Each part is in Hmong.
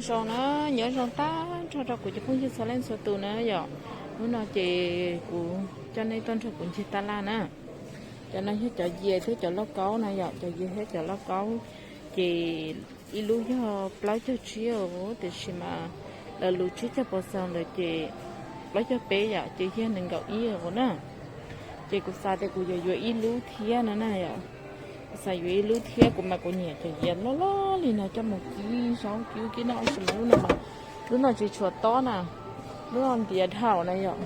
Zoo na, nyob zoo tag nrho rau kuv cov phooj ywg txhua leej txhua tus na yom. Hnub no ces kuv coj nej tuaj nrog kuv ncig taj laj na. Cov no yog cov yias thiab cov lauj kaub na yom, cov yias thiab cov lauj kaub ces ib lub yog plaub caug tsib, tiam sis mas lawv lus tsib caug pos xoos ntawd ces plaub caug peb yom, ces yog nees nkaum ib na. Ces kuv xav tias kuv yuav yuav ib lub thiab no na yom. Kuv xav yuav ib lub thiab, kuv mas kuv nyiam cov yias loj loj li no coj mus kib zaub kib kib noj, tab sis mas lub no, lub no tsis tshua tob na, lub no ntiav dhau na yom.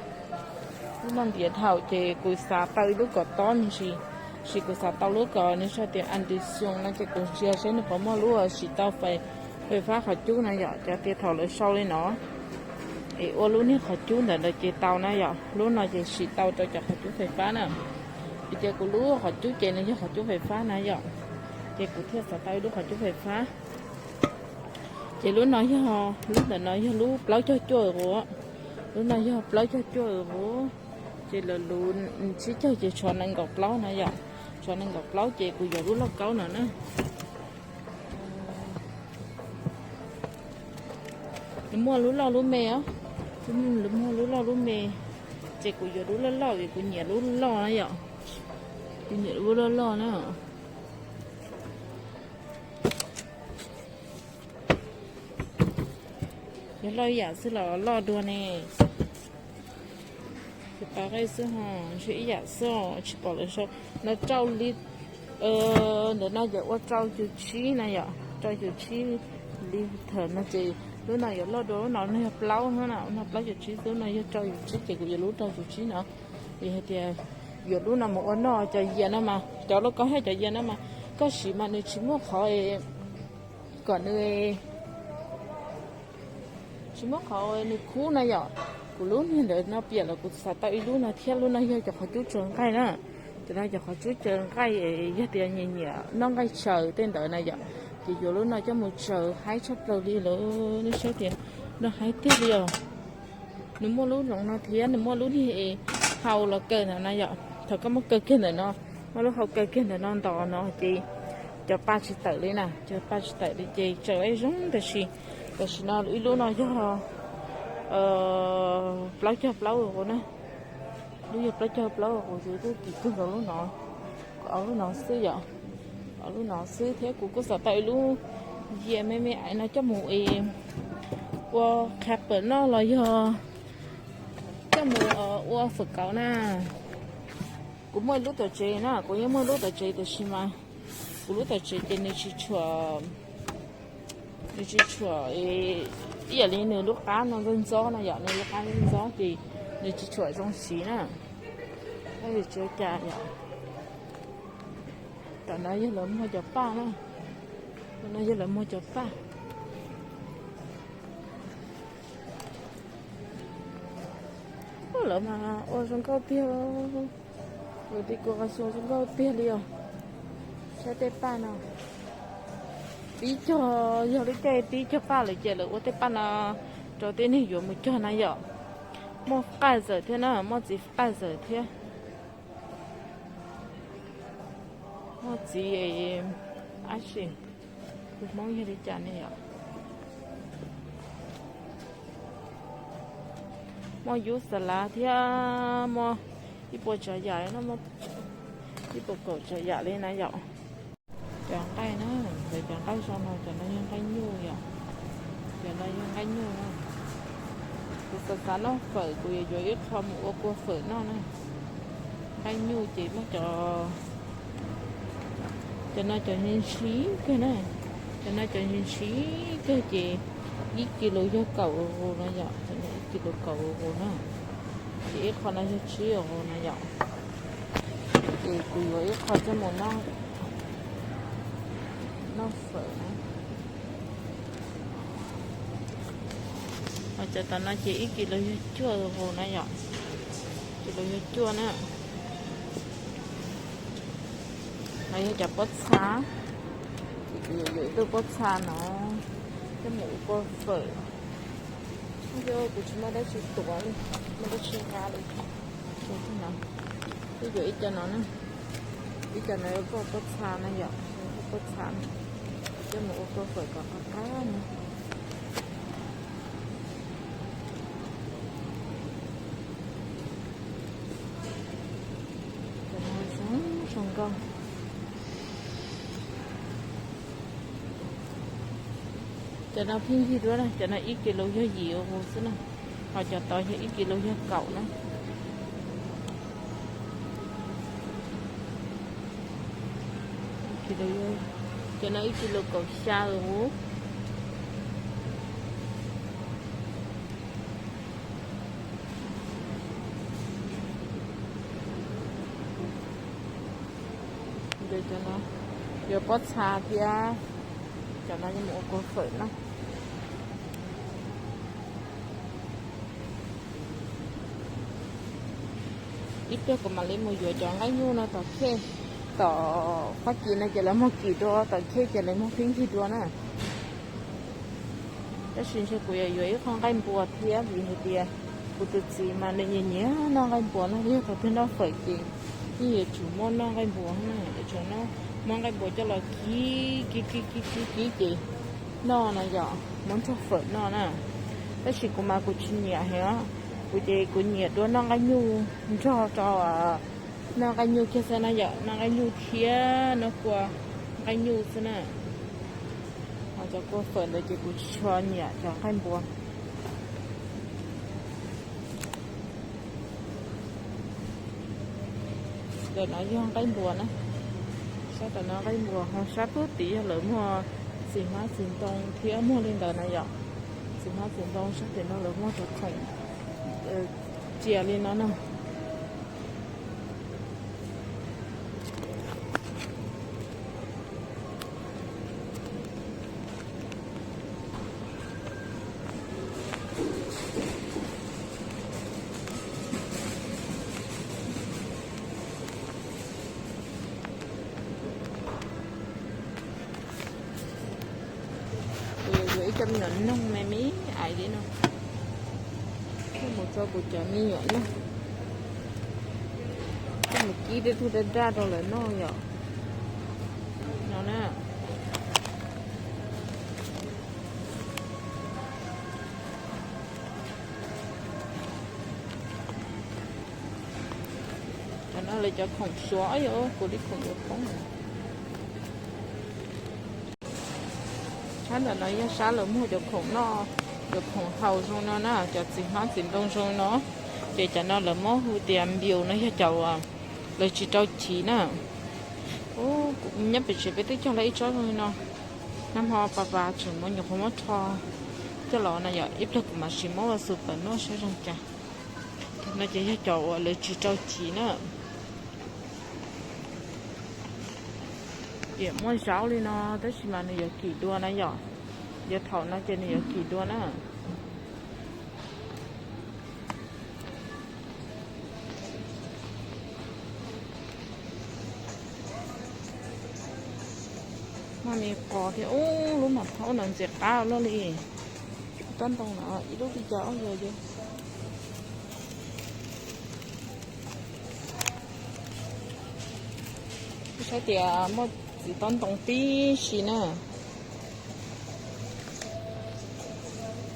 Lub no ntiav dhau ces kuv xav tau ib lub kom tob me ntsis, sis kuv xav tau lub kom nws tso tias anti xyoo no ces kuv ntsia seb nws puas muaj lub sim tau fais fais fab qhov cub na yom, cov tias thaum lawv sau li no es ua lub niag qhov cub ntawm ntawd ces tau na yom. Lub no ces sim tau rau cov qhov cub fais fab na, vim tias kuv lub qhov cub ces nws yog qhov cub fais fab na yom, ces kuv thiaj xav tau ib lub qhov cub fais fab. Ces lub no yog, lub ntawm no yog lub plaub caug cuaj us, lub no yog plaub caug cuaj us, ces lawv lus tsib caug ces tshuav nees nkaum plaub na yom, tshuav nees nkaum plaub ces kuv yuav lub lauj kaub no na. Nws muaj lub loj lub me os, nws muaj lub loj lub me, ces kuv yuav lub loj loj vim kuv nyiam lub loj na yom, kuv nyiam lub loj loj na. Yog loj ib yam xwb los loj dua ne. Ces pas qej xwb ho, ntshe ib yam xwb os, tsis pom lawv sau. No rau li, ntawm no ces ua rau caum tsib na yom, rau caum tsib li thawm no ces lub no yuav loj dua lub no, no yog plaub na, no plaub caum tsib xwb, no yog rau caum tsib ces kuv yuav lub rau caum tsib no. Vim hais tias yuav lub no mus ua noj cov yias no mas, cov lauj kaub thiab cov yias no mas koj siv mas nws tsis muaj qhov kom nws tsis muaj qhov nws khub na yom. Kuv lub niag ntawm no piam lawm, kuv xav tau ib lub no thiab, lub no yog cov qhov cub tsaws nqaij na. Cov no cov qhov cub tsaws nqaij, yog tias nyiam nyiam noj nqaij tsaws tej ntawd na yom, ces yuav lub no coj mus tsaws haib tshaj plaws li lawm. Nej saib tias noj haib tiag li os. Nws muaj lub zoov no thiab nws muaj lub niag hau los kaw ntawm no yom. Thaum koj muab kaw kiag ntawm no, muaj lub hau kaw kiag ntawm no ntos no ces cov pa tsis tawm li na, cov pa tsis tawm li ces tsaws laib zoo tab sis, tam sim no ib lub no yog plaub caug plaub us na. Lub yog plaub caug plaub us ces kuj kim kawg nkaus lub no, kom ob lub no xwb yom, ob lub no xwb thiab kuv kuj xav tau ib lub yias me me aiv no coj mus ua qha pawm noj los yog coj mus ua fawm kauv na. Kuv muaj ib lub tom tsev na, kuv yeej muaj lub tom tsev tiam sis mas kuv lub tom tsev ces nws tsis tshuam, nws tsis tshuam ib yam li nws lub qab no ntxob ntxob no yom, nws lub qab ntxob ntxob ces nws tsis tshuam zoo siv na. Tab sis tsis ua cas yom. Tom no yog lawv muag cov paj na, tom no yog lawv muag cov paj. Lawv mas ua zoo nkauj tiag, lawv ti kua qas xu zoo nkauj tiag li os. Saib tej paj no, tib cog, yog lub caij tib cog paj lawm ces lawv ua tej paj no rau tej neeg yuav mus cog na yom. Muaj qaj zawm thiab na, muaj txiv qaj zawm thiab. Muaj txiv, ab tsi, tus Hmoob yog li cas ne yom. Muaj yub xa lav thiab, muaj ib puas tsav yam li no, ib puas kaum tsav yam li na yom. Cov nqaij na, ntawm cov nqaij zoo no, cov no yog nqaij nyuj yom. Cov no yog nqaij nyuj na. Kuv xav xav noj fawm, kuv yuav yuav ib qho mus ua kua fawm noj na. Nqaij nyuj ces muaj cov, cov no cov ntshis kawg na. Cov no cov ntshis kawg ces ib kis lus yog kaum us no yom, cov no ib kis lus kaum us na. Ces ib qho no yog tsib us na yom. Ces kuv yuav ib qho coj mus noj fawm na. Ho cov tom no ces ib kis lus yog cuaj us na yom. Kis lus yog cuaj na. No yog cov pob txha, ces kuv yuav yuav ib tug pob txha no coj mus ua kua fawm. Kuv tsis muaj dab tsi tuav li, muaj dab tsi nqa li. Kuv yuav ib co no na, ib co no ua pob txha na yom, pob txha na, coj mus ua kua fawm kom qab qab na. Cov no pheej yig dua na, cov no ib kis lus yog yim euro xwb na, ho cov tod yog ib kis lus yog kaum na. Cov no ib kis lus kaum xya euro. Cov no yuav pob txha thiab, cov no yuav mus ua kua fawm na. Ib pliag kuv mam li mus yuav cov nqaij nyuj no tom khej, tom Fab Kis no ces lawv muag kim dua, tom khej ces lawv muag pheej yig dua na. Tab sis ntshe kuv yuav yuav ib qho nqaij npua thiab vim hais tias kuv tus txiv mas nws nyiam nyiam noj nqaij npua no, yog thaum twg noj fawm ces yeej yuav tsum muab noj nqaij npua na, yuav tsum muab nqaij npua coj los kib kib kib kib kib kib ces noj na yom, muab nrog fawm noj na. Tab sis kuv mas kuv tsis nyiam heev os, kuv ces kuv nyiam dua noj nqaij nyuj nrog rau, noj nqaij nyuj kiag xwb na yom, noj nqaij nyuj thiab noj kua nqaij nyuj xwb na. Ho cov kua fawm ntawd ces kuv tsis tshua nyiam cov nqaij npua. Ntawm no yog nqaij npua na, sab tom no nqaij npua, ho sab pug tid yog lawv muag txiv hmab txiv ntoo thiab muag li ntawd na yom. Txiv hmab txiv ntoo sab tim no lawv muag cov khoom cia li no na. Kuv yuav yuav ib co me nyuam noog me me ais li no, coj mus rau kuv cov me nyuam noj, coj mus kib tej tug daj daj rau lawv noj yom. No na. Cov no lawv cov khoom suav, yog kuv li khoom yuav poob. Sab ntawm no yog sab lawv muag cov khoom noj, cov khoom haus zoo no na, cov txiv hmab txiv ntoo zoo no. Ces cov no lawv muab hu tias npiu no yog cov lawv tsis rau chiv na. Nyob pem tsev peb twb cog lawm ib tsob zoo li no, nag hmo pas pas tseem muab nyuam qhuav muab rho coj los na yom, ib pliag kuv mam sim muab ua xu pawm noj saib zoo cas. No ces yog cov uas lawv tsis rau chiv na. Tiam muaj zaub li no, tab sis mas nws yuav kim dua na yom. Yuav thaum no ces nws yuav kim dua na. Muaj me qos thiab, ub, lub mam thaub no ntxim qab luaj li. Tob ntoo no ib lub li cas ob yog yog. Saib tias muaj txiv tob ntoo tib si na.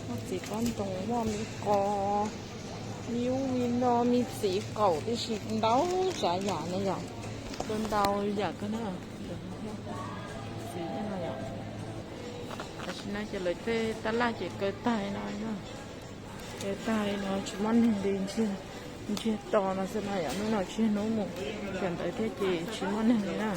Muaj txiv tob ntoo, muaj me qos, me ub me no, me txiv qaum tib si, ntau tsav yam na yom. Ntau ntau yam kawg na. Txiv no yom. Tam sim no ces lawv tej tab laj ces kaw tag li no, kaw tag li no tsis muaj neeg li, ntsiag to no xwb na yom. Hnub no tsis yog hnub mus kawm ntawv thiab ces tsis muaj neeg li na.